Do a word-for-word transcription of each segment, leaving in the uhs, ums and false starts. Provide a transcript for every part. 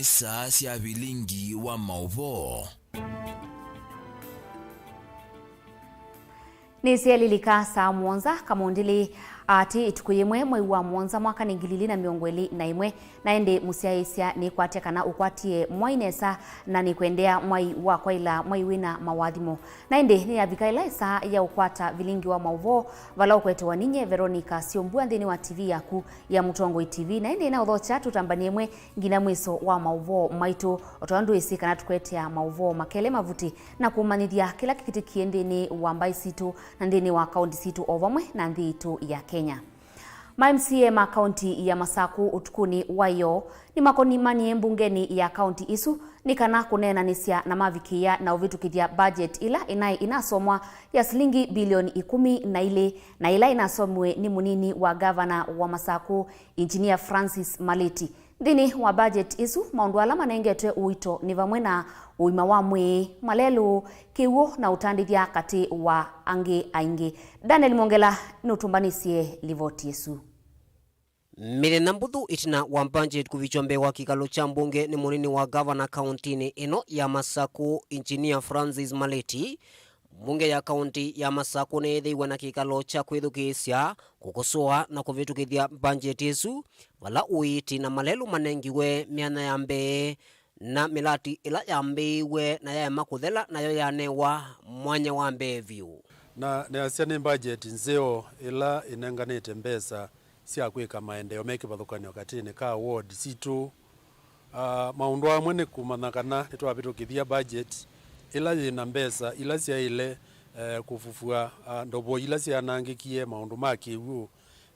Saa sya vilingi wa maũvoo. Nĩsyaĩlĩlĩka saa mũonza kamũndĩlĩ atĩ ĩtukũ yĩmwe mwei wa mũonza mwaka nĩ ngili ilĩ na mĩongo ĩlĩ na ĩmwe, na ĩndĩ mũsyaĩĩsya nĩkwatya kana ũkwatie mwai nesa na nĩkwendea mwai wa kwaĩla mwai wĩna mawathimo. Na ĩndĩ nĩyavika ĩla ĩsaa ya ũkwata vilingi wa maũvoo, vala ũkwetewa ninyie Veronica Syombua nthĩnĩ wa T V yaku ya Mũtongoi T V, na ĩndĩ ĩnaũthokya tũtambanie ĩmwe nginya mwĩso wa maũvoo maitũ, o tondũ wĩsĩ kana tũkwetea maũvoo makelĩ mavuti na kũmanyĩthya kĩla kĩkĩtĩkie nthĩnĩ wa mbaĩ sitũ na nthĩnĩ wa kaũnti sitũ o vamwe na nthĩ itũ ya Kenya. Ma M C A ma kaũnti ya Masakũ ũtukũnĩ wa ĩyoo nĩmakonimanie mbungenĩ ya kaũnti ĩsu nĩ kana kũneenanĩsya na mavikĩĩa na ũvĩtũkĩthya budget ĩla ĩnaĩ ĩnasomwa ya silingi bilioni ikũmi na ilĩ, na ĩla ĩnasomiwe nĩ mũnini wa gavana wa Masakũ, Engineer Francis Maleti. Nthĩnĩ wa budget ĩsu, maũndũ ala manengetwe ũito nĩ vamwe na ũima wa mwĩĩ, malelũ, kĩw'ũ na ũtandĩthya katĩ wa angĩ aingĩ. Daniel Mwongela nũtũmbanĩsye livoti ĩsu. Mĩthenya mbũthũ ĩtina wa budget kũvikywa mbee wa kĩkalo kya mbunge nĩ mũnini wa gavana kaũntinĩ ĩno ya Masakũ, Engineer Francis Maleti, mbunge ya kaũnti ya Masakũ nĩyĩthĩiwe na kĩkalo kya kwĩthukĩĩsya, kũkosoa na kũvĩtũkĩthya budget ĩsu, vala ũiiti na malelũ manengiwe myanya ya mbee, na mĩlati ĩla yambĩĩiwe na yaema kũthela nayo yanewa mwanya wa mbee vyũ. Na nĩasya nĩ budget nzeo ĩla ĩnenganĩte mbesa sya kwĩka maendeeo me kĩvathũkany'o katĩnĩ ka ward sitũ. Ah, maũndũ amwe nĩ kũmanya kana nĩtwavĩtũkĩthya budget ĩla yĩ na mbesa ila syaĩle, eh, kũfufua, ah, ndovo ila syanangĩkie, maũndũ ma kĩw'ũ,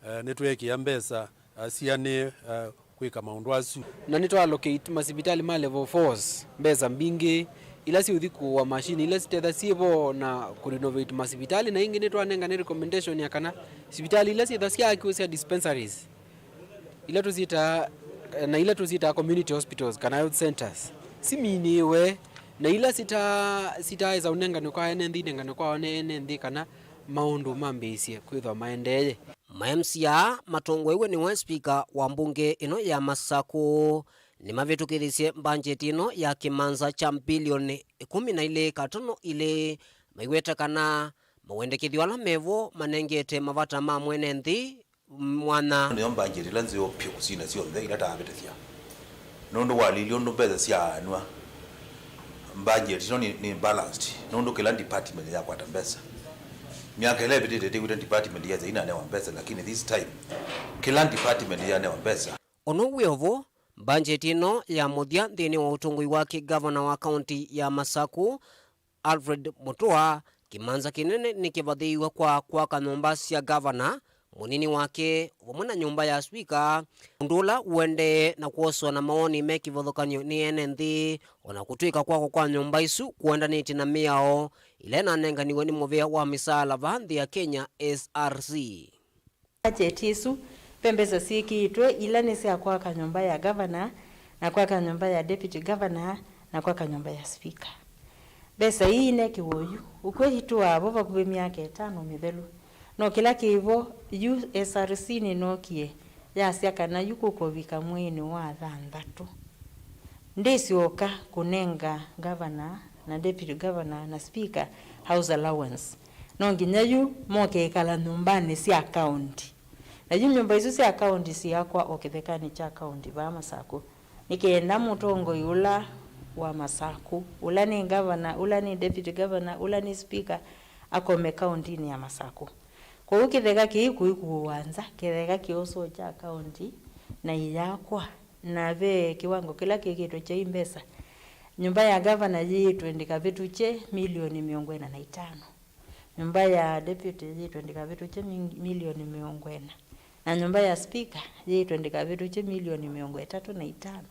eh, nĩtweekĩa mbesa, ah, sianĩe, ah, kwĩka maũndũ asu. Na nĩ twa allocate masivitalĩ ma level fours mbesa mbingĩ, ila siũthi kũũa machine ila sitethasya syĩ vo na kũ renovate masivitalĩ, na ĩngĩ nĩ twanengane recommendation ya kana sivitalĩ ila syĩtha syaakiwe sya dispensaries, ila tũsyĩtaa, na ila tũsyĩtaa community hospitals kana health centers, siminĩĩwe, na ila sita, sitaaĩsa ũnenganwe kwa ene nthĩ, inenganwe kwa one ene nthĩ, kana maũndũ mambĩĩsye kwĩthwa maendeeye. Ma M C A matongoew'e nĩwe spika wa mbunge ĩno ya Masakũ nĩmavĩtũkĩthisye mbanjeti ĩno ya kĩmanza kya mbilioni ikũmi na ilĩ katono ilĩ, maiweta kana mawendekethyo ala mevo manengete mavata ma mwene nthĩ mwanya. Nĩyo mbanjeti ĩla nzeo vyũ kũsina syonthe ila taavĩtĩthya. Nũndũ walilye ũndũ mbesa syaanwa, mbanjeti ĩno nĩ, nĩ balanced, nũndũ kĩla department yakwata mbesa. Myaka ĩla ĩvĩtĩte, ndĩw'ĩte department yesa ĩnanewa mbesa, lakini this time, kĩla department yanewa mbesa. Ũndũ wĩ o vo, mbanjeti ĩno ya mũthya nthĩnĩ wa ũtongoi wake gavana wa kaũnti ya Masakũ, Alfred Mutua, kĩmanza kĩnene nĩkĩvathĩĩwe kwa kwaka nyũmba sya gavana, mũnini wake, vamwe na nyũmba ya spika, ũndũ ũla ũendee na kwoswa na mawoni me kĩvathũkany'o nĩ ene nthĩ, o na kũtw'ĩka kwakwa kwa nyũmba isu kũendanĩtye na mĩao ĩla ĩnanenganiwe nĩ mũvĩa wa mĩsaala vaa nthĩ ya Kenya, S R C. Mbajeti ĩsu, ve mbesa syĩkĩĩtwe ila nĩ sya kwaka nyũmba ya gavana, na kwaka nyũmba ya deputy governor, na kwaka nyũmba ya spika. Mbesa ii inekiwe oyu, ũkw'o itũaa vo vakuvĩ myaka ĩtano mĩthelu. No kĩla kĩ vo yu S R C nĩnookie yasya kana yu kũkovika mweinĩ wa thanthatũ. Ndĩsyoka kũnenga gavana na deputy governor na speaker house allowance. No nginya yu moke ĩkala nyũmbanĩ sya kaũnti. Na yu nyũmba isu sya kaũnti siakwa o kĩthekanĩ kya kaũnti vaa Masakũ. Nĩ kenda mũtongoi ũla wa Masakũ, ũla nĩ gavana, ũla nĩ deputy governor, ũla nĩ speaker, akome kaũntinĩ ya Masakũ. Kwoou kĩtheka kĩĩ kũikũũwa nza, kĩtheka kĩosoo kya kaũnti na iyakwa. Na ve kĩwango kĩla kĩkĩtwe kyai mbesa. Nyũmba ya gavana yĩĩtwe ndĩkavĩtũkye milioni mĩongo ĩna na itano. Nyũmba ya deputy yĩĩtwe ndĩkavĩtũkye mi-, milioni mĩongo ĩna. Na nyũmba ya speaker yĩĩtwe ndĩkavĩtũkye milioni mĩongo ĩtatũ na itano.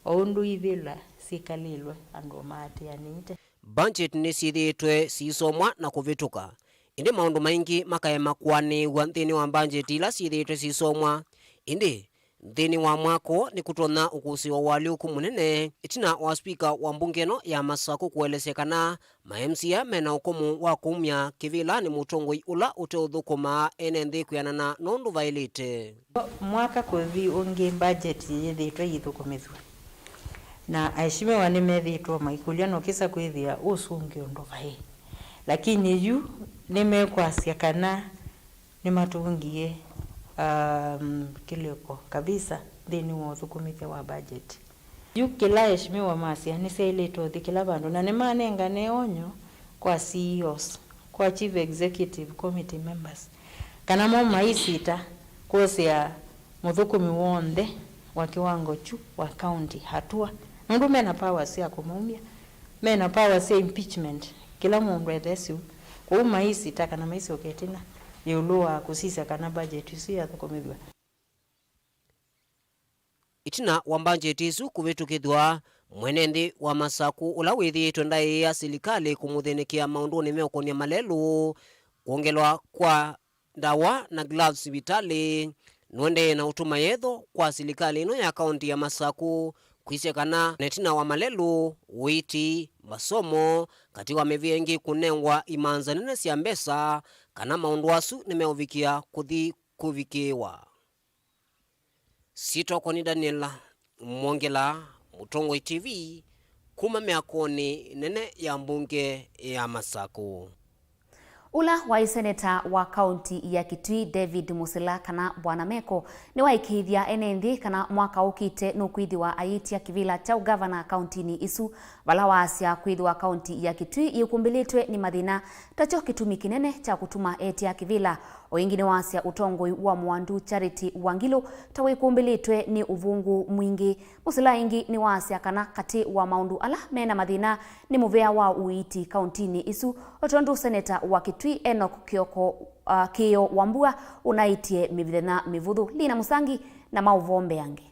O ũndũ ivĩla syĩkalĩlwe andũ maatĩanĩte. Budget nĩsyĩthĩĩtwe siisomwa na kũvĩtũka, ĩndĩ maũndũ maingĩ makaema kũanĩĩw'a nthĩnĩ wa budget ila syĩthĩĩtwe siisomwa. Ĩndĩ nthĩnĩ wa mwako nĩkũtonya ũkũsĩĩwa ũalyũku mũnene ĩtina wa spika wa mbunge ĩno ya Masakũ kũelesya kana ma M C A mena ũkũmũ wa kumya kĩvĩlanĩ mũtongoi ũla ũteũthũkũmaa ene nthĩ kwĩanana na ũndũ vaĩlĩte. Mwaka kũthi ũngĩ, mbajeti yĩthĩĩtwe ĩithũkũmĩthw'a. Na aheshimiwa nĩmethĩĩtwe maikũlya nũkĩsa kwĩthĩa ũsũngĩo ndũvaĩ. Lakini yu nĩmekwasya kana nĩmatũngie, um, kĩlĩko kabisa nthĩnĩ wa ũthũkũmĩthya wa budget. Yu kĩla aheshimiwa masya nĩsyaĩlĩte ũthi kĩla vandũ, na nĩmanengane onyo kwa C E Os, kwa Chief Executive Committee members, kana mo maisita kwosea mũthũkũmi w'onthe wa kĩwango kyu wa county hatua, nũndũ mena powers sya kũmaumya, mena powers sya impeachment, kĩla mũndũ ethesyo. Kwoou maisita kana maisyoka ĩtina ĩũlũ wa kũsisya kana budget ĩsu yathũkũmĩthw'a. Ĩtina wa mbanjeti ĩsu kũvĩtũkĩthw'a, mwene nthĩ wa Masakũ, ũla wĩthĩĩtwe ndaĩĩa silikalĩ kũmũthĩnĩkĩa maũndũnĩ meũkonia malelũ, kwongelwa kwa ndawa na gloves sivitalĩ, nũendee na ũtũma yetho kwa silikalĩ ĩno ya kaũnti ya Masakũ kwĩsya kana ĩtina wa malelũ, ũiiti, masomo, katĩ wa mĩvĩa ĩngĩ kũnengwa imanza nene sya mbesa, kana maũndũ asu nĩmeũvikĩa kũthi kũvikĩĩwa. Sitokoni Daniel Mwongela, Mũtongoi T V, kuma mĩakonĩ nene ya mbunge ya Masakũ. Ũla waĩ seneta wa kaũnti ya Kitui, David Musila, kana Bwana Meko, nĩwaĩkĩĩthya ene nthĩ kana mwaka ũkĩte nũkwĩthĩwa ayĩtya kĩvĩla kya ũgavana kaũntinĩ ĩsu, vala waasya kwĩthĩwa kaũnti ya Kitui yĩkumbĩlĩtwe nĩ mathĩna takyo kĩtumi kĩnene kya kũtuma etĩa kĩvĩla. O ĩngĩ nĩwaasya ũtongoi wa Mwandu Charity Wangilu ta wĩkumbĩlĩtwe nĩ ũvũngũ mwingĩ. Musila ĩngĩ nĩwaasya kana katĩ wa maũndũ ala mena mathĩna nĩ mũvea wa ũiiti kaũntinĩ ĩsu, o tondũ seneta wa Kitui Enoch Kioko, uh, Kĩĩo Wambua ũnaĩtye mĩthenya mĩvũthũ. Lina Mũsangi na maũvoo mbeange.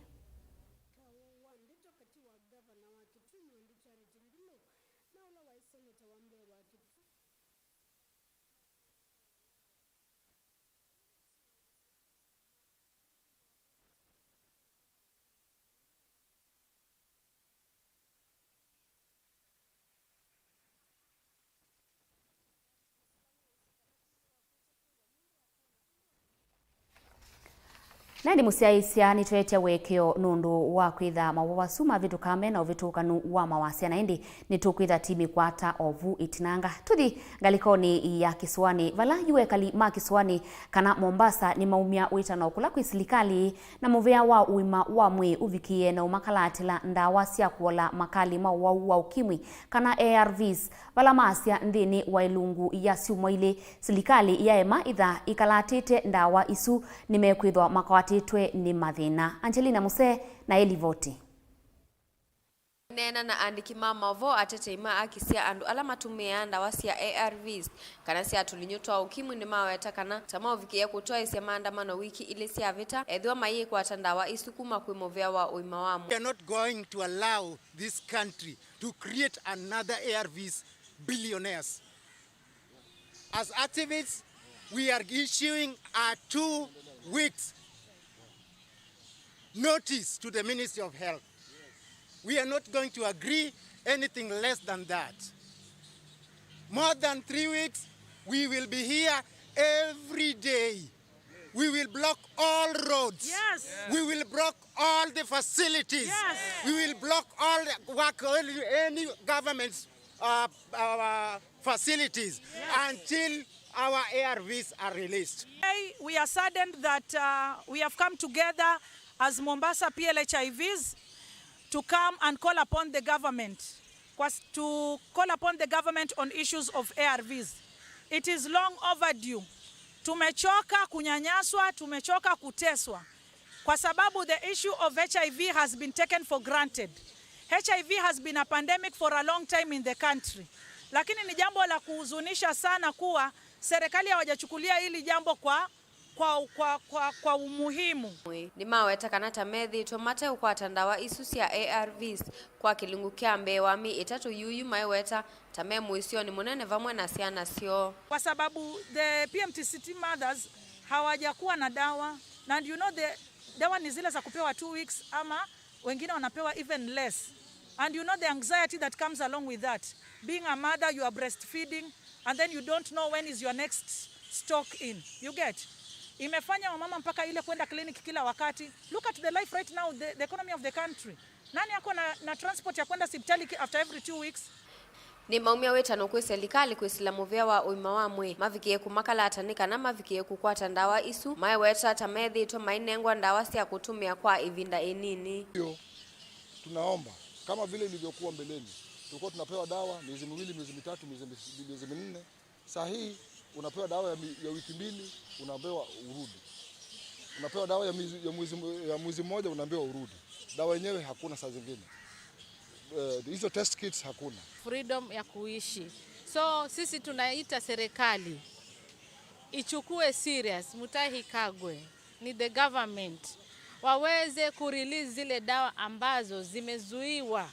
Na ĩndĩ mũsyaĩĩsya, nĩtweetya ũekeo nũndũ wa kwĩtha maũvoo asu mavĩtũka me na ũvĩtũkanu wa mawasya, na ĩndĩ nĩtũkwĩtha ti mĩkwata o vu ĩtinanga. Tũthi ngalĩkonĩ ya kĩsũanĩ, vala yu ekali ma kĩsũanĩ kana Mombasa nĩmaumya wĩtano kũla kwĩ silikalĩ na mũvĩa wa ũima wa mwĩĩ ũvikĩĩe na ũmakalatĩla ndawa sya kũola makalĩ ma ũwau wa ũkimwi kana A R Vs, vala maasya nthĩnĩ wa ĩlungu ya syumwa ilĩ, silikalĩ yaema ĩtha ĩkalatĩte ndawa isu nĩmekwĩthwa makwatĩtwe nĩ mathĩna. Angelina Musee na ĩlivoti. Kũneena na aandĩki ma maũvoo, atetei ma aki sya andũ ala matũmĩaa ndawa sya A R Vs kana sya tũlinyũ twa ũkimwi nĩmaweta kana ta maũvikĩĩa kũtwaĩĩsya maandamano wiki ilĩ syavĩta ethĩwa mayĩkwata ndawa isu kuma kwĩ mũvĩa wa ũima wa mwĩĩ. We are not going to allow this country to create another A R Vs billionaires. As activists, we are issuing a two weeks notice to the Ministry of Health. We are not going to agree anything less than that. More than three weeks, we will be here every day. We will block all roads. Yes. We will block all the facilities. Yes. We will block all the work, any government, uh, uh, facilities, yes, until our A R Vs are released. Today, we are saddened that, uh, we have come together as Mombasa P L H I Vs to come and call upon the government, kwa s-, to call upon the government on issues of A R Vs. It is long overdue. Tumechoka kunyanyaswa, tumechoka kuteswa, kwa sababu the issue of H I V has been taken for granted. H I V has been a pandemic for a long time in the country. Lakini ni jambo la kuhuzunisha sana kuwa serikali hawajachukulia hili jambo kwa kwa, kwa, kwa, kwa umuhimu. Nĩmaweta kana ta methĩĩtwe mateũkwata ndawa isu sya A R Vs kwa kĩlungu kya mbee wa myei ĩtatũ, yuyu maiweta ta me mũisyonĩ mũnene vamwe na syana syoo. Kwa sababu the P M T C T mothers hawajakuwa na dawa, na you know the dawa ni zile za kupewa two weeks ama wengine wanapewa even less. And you know the anxiety that comes along with that. Being a mother, you are breastfeeding, and then you don't know when is your next stock in. You get? Imefanya wamama mpaka ile kwenda clinic kila wakati. Look at the life right now, the, the economy of the country. Nani ako na, na transport ya kwenda sipitali ki-, after every two weeks? Nĩmaumya wĩtano kwĩ selikalĩ kwĩsĩla mũvĩa wa ũima wa mwĩĩ, mavikĩe kũmakalata nĩ kana mavikĩe kũkwata ndawa isu maiweta ta methĩĩtwe mainengwa ndawa sya kũtũmĩa kwa ĩvinda ĩnini. Hiyo, tunaomba, kama vile ilivyokuwa mbeleni, tulikuwa tunapewa dawa miezi miwili, miezi mitatu, miezi mi-, miezi minne. Saa hii unapewa dawa ya mi-, ya wiki mbili, unaambiwa urudi. Unapewa dawa ya mwezi, ya mwezi, ya mwezi mmoja, unaambiwa urudi. Dawa yenyewe hakuna saa zingine. Eh, hizo test kits hakuna. Freedom ya kuishi. So, sisi tunaita serikali ichukue serious Mutahi Kagwe, ni the government, waweze kurelease zile dawa ambazo zimezuiwa,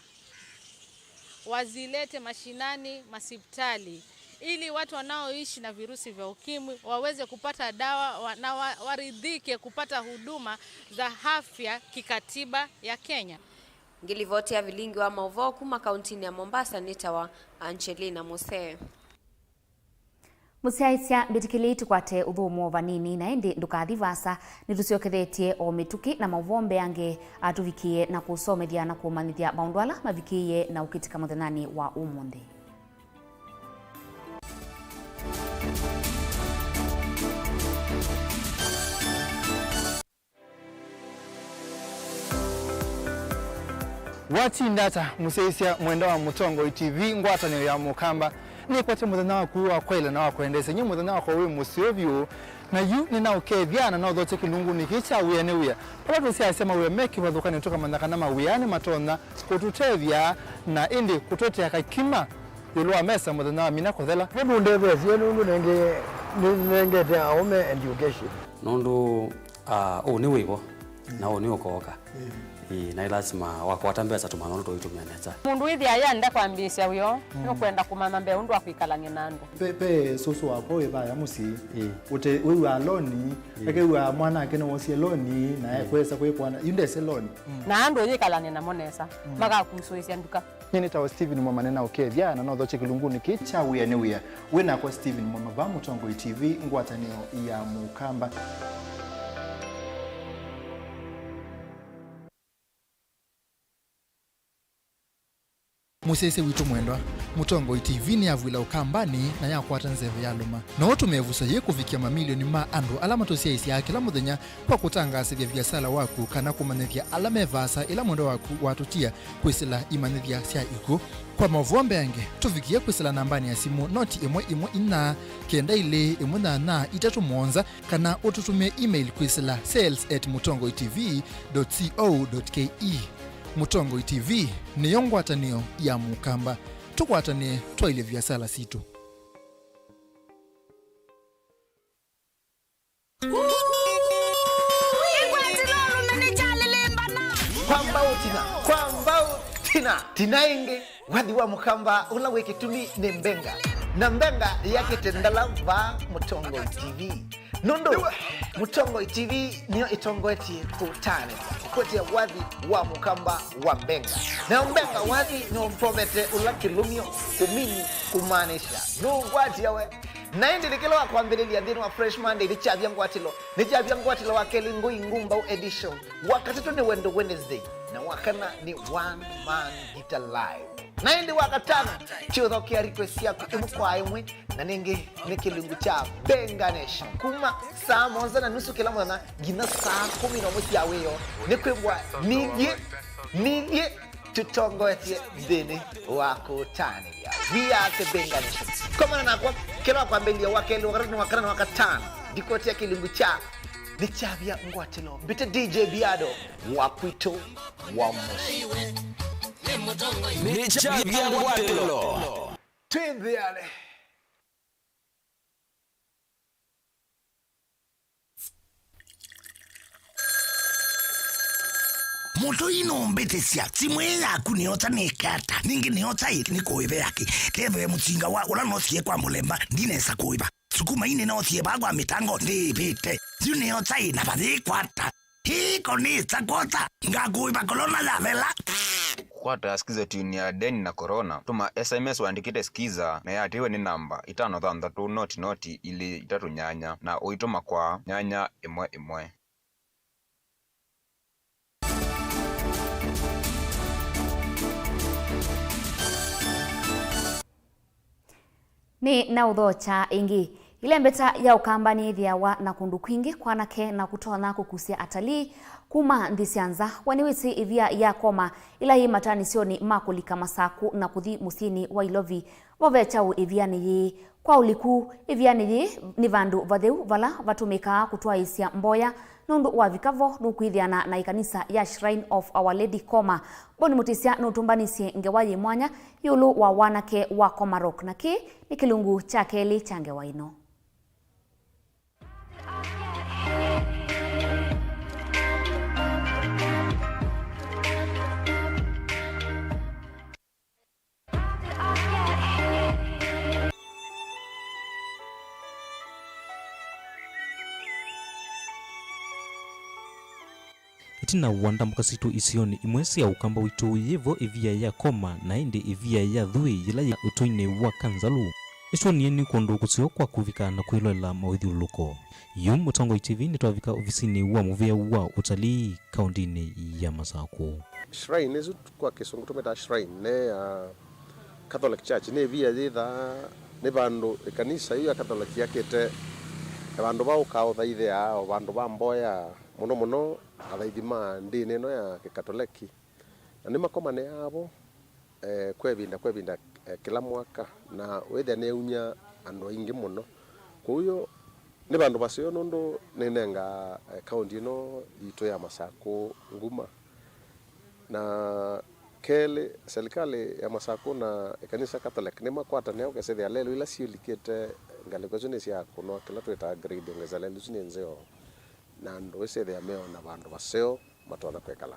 wazilete mashinani, masipitali, ili watu wanaoishi na virusi vya ukimwi waweze kupata dawa wa-, na wa-, waridhike kupata huduma za afya kikatiba ya Kenya. Ngĩlivoti ya vilingi wa maũvoo kuma kauntinĩ ya Mombasa nĩtawa Angelina Musee. Mũsyaĩĩsya, mbĩtĩkĩlei tũkwate ũthũmũo vanini, na ĩndĩ ndũkathi vaasa, nĩtũsyokethetye o mĩtũkĩ na maũvoo mbeange atũvikĩe na kũsomethya na kũmanyĩthya maũndũ ala mavikĩie na ũkĩtĩka mũthenyanĩ wa ũmũnthĩ. Watinda ata, mũsyaĩĩsya mwenda wa Mũtongoi T V, ngwatanĩo ya Mũkamba? Nĩkwate mũthenya waku wa kwaĩla na wa kwendeesya. Nyie mũthenya wakwa wĩ mũseo vyũ, na yu nĩnaũkethya na naũthokya kĩlungunĩ kĩĩ kya Wĩa nĩ Wĩa, vala tũsyaasya mawĩa me kĩvathũkan'yo, tũkamanya kana mawĩa nĩmatonya kũtũtethya na ĩndĩ kũtũetea kakima ĩũlũ wa mesa mũthenya wa mina kũthela. Nũndũ ndetheesye nũndũ nenge-, nĩnengete aũme education. Nũndũ, ah, ũũ nĩ wĩvo, na ũũ nĩ ũkooka. Ĩĩ, na nĩ lasima wakwata mbesa tũmanya ũndũ tũitũmĩa nesa. Mũndũ wĩthĩa yenda kwambĩĩsya wĩoo, nũkwenda kũmanya mbee ũndũ wa kwĩkalany'a na andũ. Pe, pe sũsũ wakwa wĩ vaya mũsyĩ. Ĩĩ. Ũte, wĩw'aa loni, ĩĩ, akew'a mwanake nĩwosie loni, na ekwesa kwĩkwana, yu ndese loni. Na andũ ũyĩkalany'a namo nesa, makakusũĩsya nduka. Nyie nĩtawa Stephen Mwama, nĩnaũkethya na nothokye kĩlungunĩ kĩĩ kya Wĩa nĩ Wĩa. Wĩ nakwa Stephen Mwama va Mũtongoi T V, ngwatanĩo ya Mũkamba. Mũsyaĩĩsya witũ mwendwa, Mũtongoi T V nĩyavw'ĩla Ũkambanĩ na yakwata nzeve yalũma. No ũtũme ĩvuso yĩĩ kũvikĩa mamilioni ma andũ ala matũsyaĩĩsyaa kĩla mũthenya kwa kũtangaasĩthya viasala waku kana kũmanyĩthya ala me vaasa ĩla mwendwa waku watũtia kwĩsĩla imanyĩthya sya ikw'ũ. Kwa maũvoo mbeange, tũvikĩe kwĩsĩla nambanĩ ya simũ noti ĩmwe ĩmwe inya, kenda ilĩ ĩmwe nyanya itatũ mũonza, kana ũtũtũmĩe email kwĩsĩla sales at mũtongoi T V dot co dot K E. Mũtongoi T V nĩyo ngwatanĩo ya Mũkamba. Tũkwatanĩe twaĩlye viasala sitũ. Kwamba ũtina, kwamba ũtina. Tina ĩngĩ, wathi wa Mũkamba ũla wĩ kĩtumi nĩ Mbenga. Na Mbenga yakĩte ndala va Mũtongoi T V. Nũndũ Mũtongoi T V nĩyo ĩtongoetye kũtanĩthya, kũkwetya wathi wa Mũkamba wa Mbenga. Nayo Mbenga wathi nĩũmpovete ũla kĩlũmyo, kũmini, kũmaanisha. Nũngwatia we. Na ĩndĩ nĩ kĩla wa kwambĩlĩlya nthĩnĩ wa Fresh Monday nĩkyavya ngwatĩlo, nĩkyavya ngwatĩlo wa kelĩ Ngũi Ngumbau edition, wa katatũ nĩ Wendo Wednesday, na wa kana nĩ One Man Guitar Live. Na ĩndĩ wa katano, kyũthokea request syaku ĩmwe kwa ĩmwe, na nĩngĩ nĩ kĩlungu kya Benga Nation. Kuma saa mũonza na nusu kĩla mũthenya nginya saa kũmi na ũmwe sya wĩoo, nĩ kwĩw'a nithyĩ, nithyĩ tũtongoetye nthĩnĩ wa kũtanĩthya. We are the Benga Nation. Komana nakwa kĩla wa kwambĩlĩlya, wa kelĩ, wa katatũ, wa kana, na wa katano. Ndikotia kĩlungu kya nĩkyavya ngwatĩlo. Mbĩte D J Biado wa kwitũ wa mũsyĩ. Nĩkyavya ngwatĩlo. Twĩnthĩane. Mũtũi nũmbĩtĩsya, simũ ĩĩ yaku nĩyosa nĩke ata? Ningĩ nĩyosa ĩ nĩkũĩve yake? Kethĩwe mũsinga wa ũla noosie kwa mũlemba ndinesa kũĩva. Sukuma ii nĩnoosie vaa kwa mĩtango ndĩĩvĩte. Yu nĩyosa ĩ na vayĩkwata. Ĩĩ ko nĩsa kwosa, ngakũĩva kolona yavela. Kwata Skiza Tune ya Deni na Corona, tũma S M S ũandĩkĩte Skiza na ĩatĩĩwe nĩ namba itano thanthatũ noti noti ilĩ itatũ nyanya na ũitũma kwa nyanya ĩmwe ĩmwe. Nĩ na ũthokya ĩngĩ. Ĩlembeta ya Ũkamba nĩyĩthĩawa na kũndũ kwingĩ kwa anake na kũtonya kũkusya atalii kuma nthĩ sya nza. We nĩwĩsĩ ĩvia ya Koma ĩla yĩ mataanĩsyonĩ ma kũlika Masakũ na kũthi mũsyĩnĩ wa Ilovi? Vo ve kyaũ ĩvianĩ yĩĩ? Kwa ũliku, ĩvianĩ yĩĩ nĩ vandũ vatheu vala vatũmĩkaa kũtwaĩĩsya mboya. Nũndũ wavika vo, nũkwĩthĩana na ĩkanisa ya Shrine of Our Lady Koma. Boni Mũtĩsya nũtũmbanĩsye ngewa yĩ mwanya ĩũlũ wa wanake wa Koma Rock, na kĩĩ nĩ kĩlungu kya kelĩ kya ngewa ĩno. Ĩtina wa ndambũka sitũ isionĩ imwe sya Ũkamba witũ, yĩvo ĩvia ya Koma, na ĩndĩ ĩvia ya Thuĩ yĩla yĩ ũtũinĩ wa Kanzalu, ĩsyonie nĩ kũndũ kũseo kwa kũvika na kwĩloela mawĩthyũlũlũko. Yu Mũtongoi T V nĩtwavika ovisinĩ wa mũvĩa wa ũtalii kaũndĩnĩ ya Masakũ. Shrine ĩsu kwa Kĩsũngũ tũmĩtaa shrine, nĩ ya Catholic Church, nĩ ĩvia yĩthaa, nĩ vandũ ĩkanisa yu ya Catholic yakĩte, na vandũ va ũkaa ũthaithĩa, o vandũ va mboya, mũno mũno athaithi ma ndĩni ĩno ya Kĩkatoleki. Na nĩmakomanĩaa vo, eh, kwa ĩvinda, kwa ĩvinda, eh, kĩla mwaka, na wĩthĩa nĩyaumya andũ aingĩ mũno. Kwoou nĩ vandũ vaseo nũndũ nĩnengaa, eh, kaũnti ĩno yitũ ya Masakũ nguma. Na kelĩ, silikalĩ ya Masakũ na ĩkanisa Catholic nĩmakwatanĩa ũkesethĩa lelũ ila syĩlikĩte ngalĩko ĩsu nĩ sya kũnoa kĩla twĩtaa grade, ũkesa lelũ ĩsu nĩ nzeo, na andũ ĩsethĩa meona vandũ vaseo matonya kwĩkala.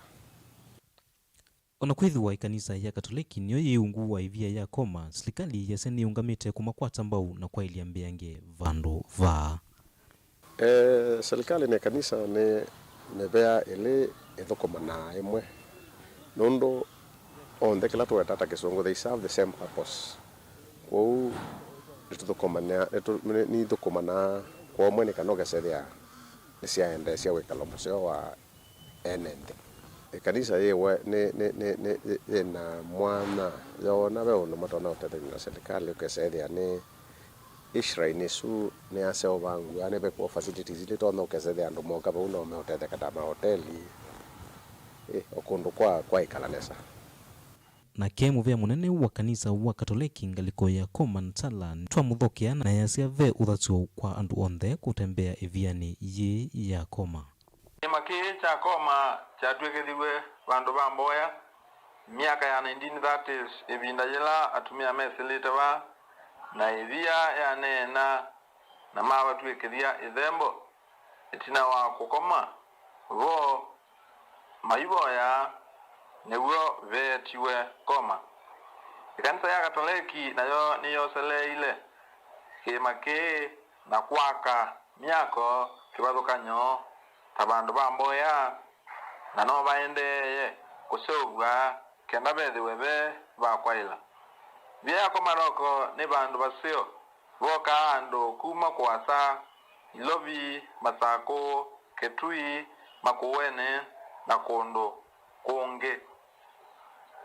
O na kwĩthĩwa ĩkanisa ya Katoleki nĩyo yĩ ungu wa ĩvia ya Koma, silikalĩ yasya nĩyĩũngamĩte kũmakwata mbau na kwaĩlya mbeange vandũ vaa. Eh, silikalĩ na ĩkanisa nĩ mĩvea ĩlĩ ĩthũkũmanaa ĩmwe, nũndũ onthe kĩla tũwetaa ta Kĩsũngũ, they serve the same purpose. Kwoou nĩtũthũkũmanĩa-, nĩtũ-, nĩ-, nĩithũkũmanaa kwa ũmwe nĩ kana ũkesethĩa nĩsyaendeesya wĩkalo mũseo wa ene nthĩ. Ĩkanisa yĩwe nĩ, nĩ, nĩ, nĩ, yĩ na mwanya yoona ve ũndũ matonya ũtethany'a na silikalĩ, ũkesethĩa nĩ ĩ shrine ĩsu nĩyaseũvangw'a, nĩvekwa facilities ilĩ tonya ũkesethĩa andũ moka vau no meũtetheka ta mahoteli, ĩ, o kũndũ kwa, kwa ĩkala nesa. Nake mũvĩa mũnene wa kanisa wa Katoleki ngalĩko ya Koma Ntala nĩtwamũthokea na yasya ve ũthasyo kwa andũ onthe kũtembea ĩvianĩ yĩĩ ya Koma. Kĩĩma kĩĩ kya Koma kyatw'ĩkĩthilw'e vandũ va mboya myaka ya nineteen thirties, ĩvinda yĩla atumĩa mesĩlĩte vaa na ĩvia yaneena na mavatw'ĩkĩthya ĩthembo ĩtina wa kũkoma vo maivoyaa, nĩw'o veetiwe Koma. Ĩkanisa ya Katoleki nayo nĩyoseleile kĩĩma kĩĩ na kwaka myako kĩvathũkany'o ta vandũ va mboya, na no vaendeeye kũseũvw'a kenda vethĩwe ve va kwaĩla. Ĩvia ya Koma Rock nĩ vandũ vaseo vokaa andũ kuma kũasa, Ilovi, Masakũ, Kitui, Makueni, na kũndũ kũngĩ.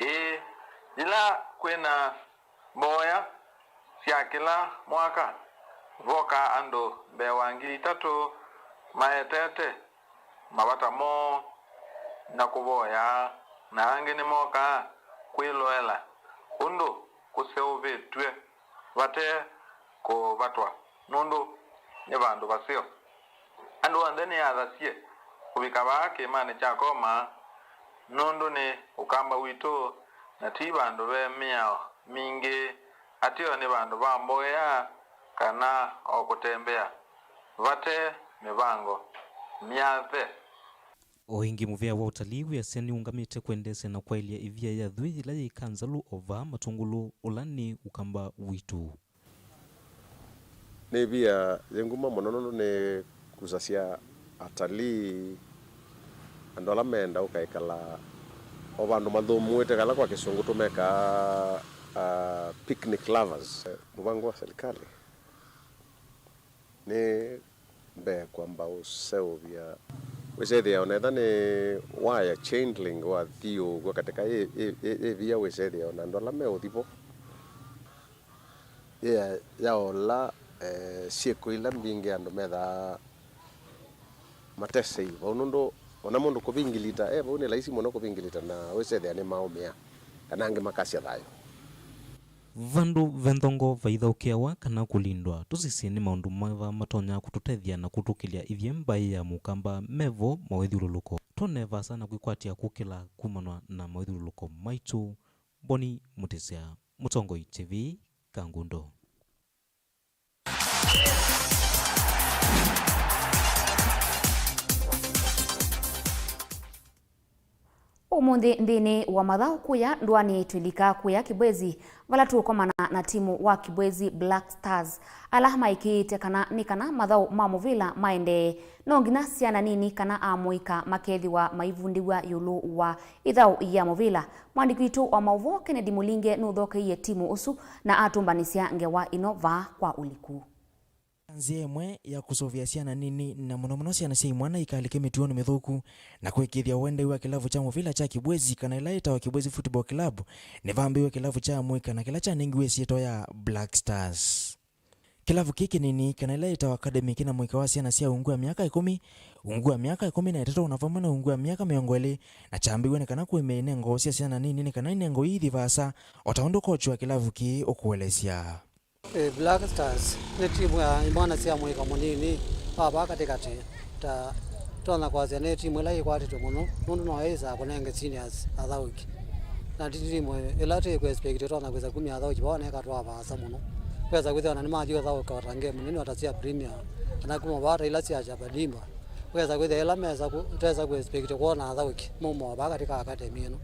Ĩĩ, yĩla kwĩna mboya sya kĩla mwaka, vokaa andũ mbee wa ngili itatũ maetete mavata moo na kũvoya, na angĩ nĩmokaa kwĩloela ũndũ kũseũvĩtw'e vate kũvatwa, nũndũ nĩ vandũ vaseo. Andũ onthe nĩ athasye kũvika vaa kĩĩmanĩ kya Koma, nũndũ nĩ Ũkamba witũ, na ti vandũ ve mĩao mingĩ, ateo nĩ vandũ va mboya kana o kũtembea vate mĩvango myathe. O ĩngĩ, mũvĩa wa ũtalii wĩasya nĩũngamĩte kwendeesya na kwaĩlya ĩvia ya Thuĩ yĩla yĩ Kanzalu o vaa Matũngũlũ, ũla nĩ Ũkamba witũ. Nĩ ĩvia yĩ nguma mũno nũndũ nĩkusasya atalii, andũ ala menda ũka ĩkala O vandũ mathũmũĩte, kala kwa Kĩsũngũ tũmekaa, ah, picnic lovers. Mũvango wa serikali nĩ mbee kwamba ũseũvya, wĩsethĩa ona ethĩwa nĩ waya chain link wathiũũkw'a katĩka ĩ, ĩ, ĩ, ĩ via, wĩsethĩa ona andũ ala meũthi vo yĩa yaola, eh, syĩko ila mbingĩ andũ methaa matesei vau, nũndũ ona mũndũ kũvingilita e vau nĩ laisi mũno kũvingilita, na wĩsethĩa nĩmaũmĩa kana angĩ makasya thayũ. Vandũ ve nthongo vaithaũkĩawa kana kũlindwa, tũsisye nĩ maũndũ meva matonya kũtũtethya na kũtũkĩlya ithyĩ mbaĩ ya Mũkamba me vo mawĩthyũlũlũko. Twone vaasa na kwĩkwatya kũkĩla kumanwa na mawĩthyũlũlũko maitũ. Boni Mũtĩsya, Mũtongoi T V, Kangundo. Ũmũnthĩ nthĩnĩ wa mathaũ kũya ndũanĩ twĩlika kũya Kibwezi, vala tũũkomana na timu wa Kibwezi Black Stars, ala maĩkĩĩte kana nĩ kana mathaũ ma mũvĩla maendee, no nginya syana nini kana amũika makethĩwa maivundĩw'a ĩũlũ wa ĩthaũ ya mũvĩla. Mwandĩki witũ wa maũvoo Kennedy Mũlinge nũthokeie timu ũsu na atũmbanĩsya ngewa ĩno vaa kwa ũliku. Nzĩa ĩmwe ya kũsũvĩa syana nini, na mũno mũno syana sya imwana, ikalike mĩtuonĩ mĩthũku, na kũĩkĩĩthya ũendei wa kĩlavu kya mũvĩla kya Kibwezi, kana ĩla yĩtawa Kibwezi Football Club, nĩvambĩĩwe kĩlavu kya amũika na kĩla kyanengiwe ĩsyĩtwa ya Black Stars. Kĩlavu kĩĩ kĩnini, kana ĩla yĩtawa academy, kĩna mũika wa syana sya ungu wa myaka ĩkũmi, ungu wa myaka ĩkũmi na ĩtatũ, na vamwe na ungu wa myaka mĩongo ĩlĩ, na kyambĩĩwe nĩ kana kũĩmya inengo sya syana nini nĩ kana inengo ii ithi vaasa, o ta ũndũ kochi wa kĩlavu kĩĩ ũkũelesya. Ĩ, Black Stars nĩ timu ya imwana sya mũika mũnini wa vaa katĩkatĩ. Ta tonya kwasya nĩ timu ĩla yĩkwatĩtwe mũno, nũndũ no ĩsaa kũnenge seniors athaũki. Na ti timu ĩla tũkwĩexpect tonya kwĩsa kumya athaũki vaa na ĩkatwaa vaasa mũno. Kwĩsa kwĩthĩwa na nĩmathiĩ ũthaũka o ta ngemu nini o ta sya Premier, kana kuma vaa ta ila sya Chapadimbwa. Wĩsa kwĩthĩa ĩla mesa kũ-, twesa kũexpect kwona athaũki mauma o vaa katĩ ka academy ĩno,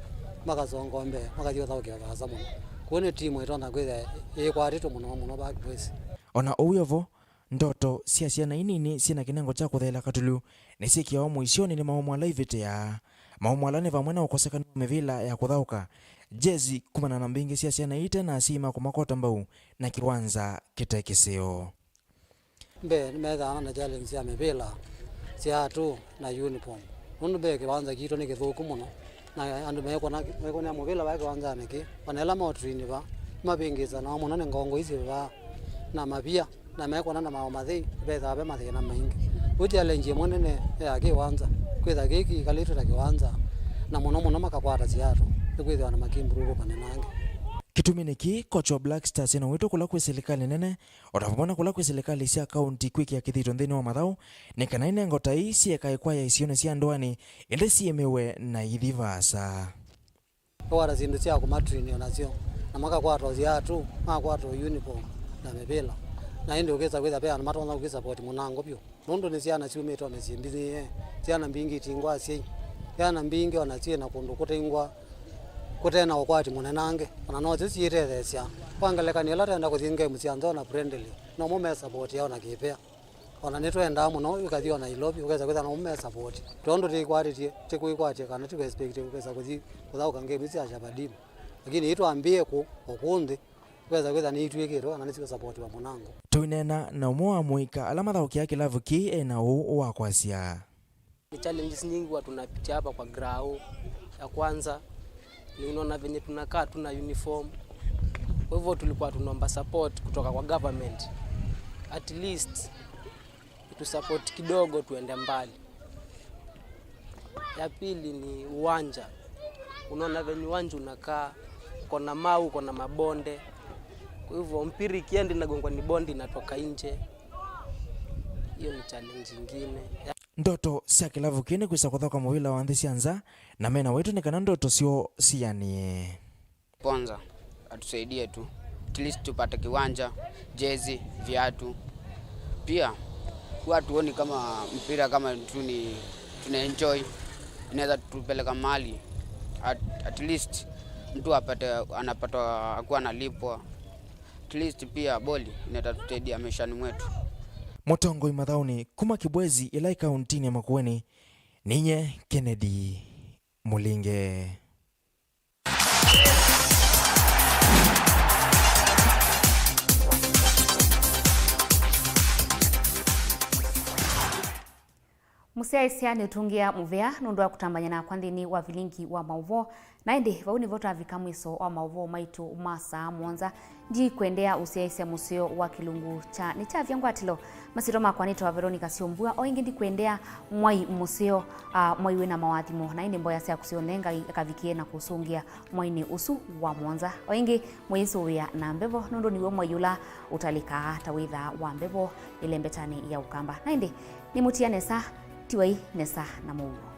makasonga o mbee, makathiĩ ũthaũkĩa vaasa mũno. Kũu nĩ timu ĩtonya kwĩthĩa yĩkwatĩtwe mũno mũno vaa Kibwezi. O na ũu wĩ o vo, ndoto sya syana ii nini syĩ na kĩnengo kya kũtheela katulũ nĩsyĩkĩawa mũisyonĩ nĩ maũmũ ala ivĩtĩaa. Maũmũ ala nĩ vamwe na ũkosekanu wa mĩvĩla ya kũthaũka, jezi kumana na mbingĩ sya syana ii ite na asyai ma kũmakota mbau, na kĩwanza kĩte kĩseo. Mbee, nĩmethĩawa na challenge sya mĩvĩla, siatũ, na uniform. Nũndũ mbee kĩwanza kitũ nĩ kĩthũku mũno, na andũ mekwona, mekwonea mũvĩla vaa kĩwanzanĩ kĩĩ. O na ĩla maũtrain vaa, nĩmavĩngĩĩsanawa mũno nĩ ngongo ii syĩ vaa, na mavia, na mekwona na maũmathei, vethaa ve mathĩna maingĩ. Ũ challenge ĩmwe nene ya kĩwanza, kwĩtha kĩĩ kĩkalĩtwe ta kĩwanza, na mũno mũno makakwata siatũ, nĩkwĩthĩwa na makimprove vanene angĩ. Kĩtumi nĩkĩ kochi wa Black Stars ena wĩto kũla kwĩ silikalĩ nene, o ta vamwe na kũla kwĩ silikalĩ sya kaunti kwĩkĩa kĩthito nthĩnĩ wa mathaũ, nĩ kana inengo ta ii syĩkae kwaya isionĩ sya ndũanĩ, ĩndĩ syĩmĩwe na ithi vaasa. Makwata syĩndũ sya kũmatrain o nasyo, na makakwata o siatũ, makwata o uniform na mĩvĩla. Na ĩndĩ ũkĩsa kwĩtha ve andũ matonya kũkĩsupport mũnango vyũ. Nũndũ nĩ syana syumĩte o mĩsyĩ mbingĩ, syana mbingĩ itingwa asyai, syana mbingĩ o na syĩ na kũndũ kũtengwa, kũte na ũkwati mũnenange, o na nosyo syĩtetheesya. Kwa ngelekany'o, ĩla twenda kũthi ngemu sya nza o na friendly, nomo mesapotĩaa o na kĩvea. O na nĩtwendaa mũno ĩkathi o Nairobi, ũkesa kwĩtha nomo mesapoti. Tondũ tĩkwatĩtye, tĩkwĩkwatya kana tĩkwexpect kũkesa kũthi kũthaũka ngemu sya Shabadini. Lakini ĩtwambĩĩe kũ, o kũũ nthĩ, Wesa kwĩtha nĩitw'ĩkĩtwe kana nĩsiũsapotiwa mũnango. Tũineena na ũmwe wa amũika ala mathaũkĩaa kĩlavu kĩĩ e na ũũ wa kwasya. Ni challenges nyingi huwa tunapitia hapa kwa grao. Ya kwanza ni unaona venye tunakaa, hatuna uniform. Kwa hivyo tulikuwa tunaomba support kutoka kwa government. At least itusupport kidogo tuende mbali. Ya pili ni uwanja. Unaona venye uwanja unakaa, uko na mawe, uko na mabonde. Kwa hivyo mpira ikienda inagongwa ni bonde inatoka nje. Hiyo ni challenge ingine. Ndoto sya kĩlavu kĩĩ nĩ kwĩsa kũthaũka mũvĩla wa nthĩ sya nza, na mena wĩto nĩ kana ndoto syoo sianĩe. Sponsor atusaidie tu. At least tupate kiwanja, jezi, viatu. Pia, huwa hatuoni kama mpira kama tu ni tunaenjoy. Inaweza tupeleka mahali. At, at least mtu apate, anapata, akuwa analipwa. At least pia boli inaweza tusaidia maishani mwetu. Mũtongoi mathaũnĩ kuma Kibwezi ĩla ĩ kauntinĩ ya Makueni, ninye Kennedy Mũlinge. Syaĩsya nĩũtũngĩa mũvea nũndũ wa kũtambany'a nakwa nthĩnĩ wa vilingi wa maũvoo. Na ĩndĩ, vau nĩvo twavika mwiso wa maũvoo maitũ ma saa mũonza. Ndikwendea ũsyaĩsya mũseo wa kĩlungu kya nĩ kyavya ngwatĩlo. Masyĩtwa makwa nĩtawa Veronica Syombua. O ĩngĩ ndikwendea mwai mũseo, a, mwai wĩna mawathimo. Na ĩndĩ mboya syaku syonthe Ngai akavikĩe na kũsũngĩa mwainĩ ũsu wa mũonza. O ĩngĩ, mwĩsũvĩa na mbevo, nũndũ nĩw'o mwai ũla ũtalĩkaa ta wĩthaa wa mbevo ĩlembetanĩ ya ũkamba. Na ĩndĩ, nĩmũtia nesa, tiwai nesa na mũuo.